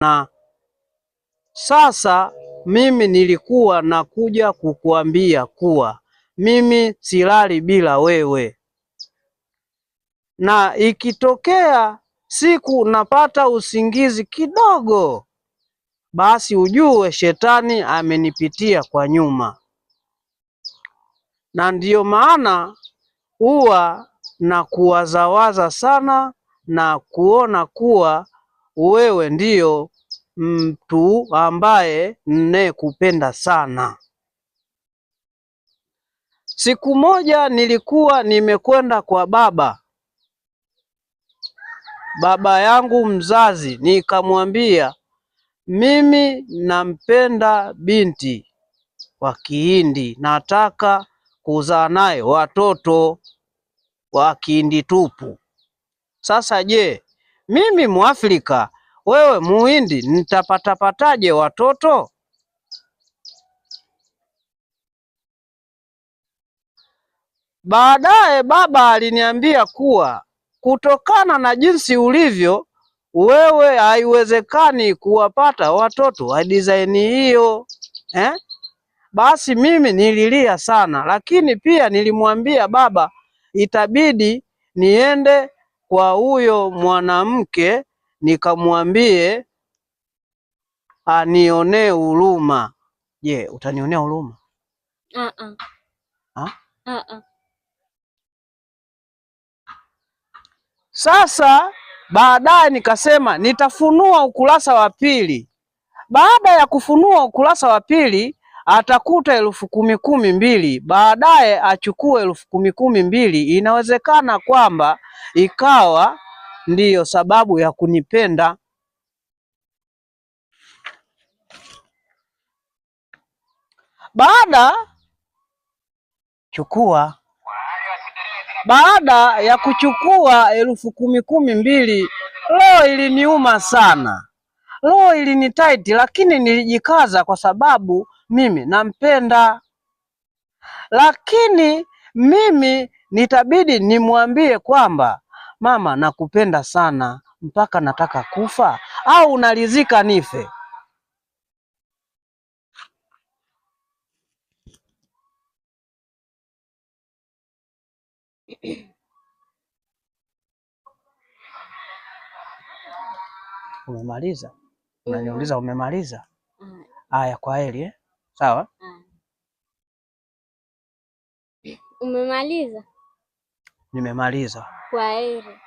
Na sasa mimi nilikuwa nakuja kukuambia kuwa mimi silali bila wewe, na ikitokea siku napata usingizi kidogo, basi ujue shetani amenipitia kwa nyuma. Na ndiyo maana huwa na kuwazawaza sana na kuona kuwa wewe ndiyo mtu ambaye ninayekupenda sana. Siku moja nilikuwa nimekwenda kwa baba yangu mzazi, nikamwambia mimi nampenda binti wa Kihindi, nataka kuzaa naye watoto wa Kihindi tupu. Sasa je, mimi Mwafrika, wewe Muhindi, nitapatapataje watoto? Baadaye baba aliniambia kuwa kutokana na jinsi ulivyo wewe haiwezekani kuwapata watoto wa design hiyo, eh? Basi mimi nililia sana, lakini pia nilimwambia baba itabidi niende kwa huyo mwanamke nikamwambie anionee huruma. Je, utanionea huruma? Uh-uh. Ha? Uh-uh. Sasa baadaye nikasema nitafunua ukurasa wa pili. Baada ya kufunua ukurasa wa pili atakuta 10,012, baadaye achukue 10,012. Inawezekana kwamba ikawa ndiyo sababu ya kunipenda. Baada chukua Baada ya kuchukua 10,012, roho iliniuma sana, roho ilinitaiti, lakini nilijikaza kwa sababu mimi nampenda. Lakini mimi nitabidi nimwambie kwamba mama, nakupenda sana mpaka nataka kufa, au unalizika nife? Umemaliza? Unaniuliza umemaliza? Haya, kwa heri eh? Sawa. Umemaliza? Nimemaliza. Kwa heri.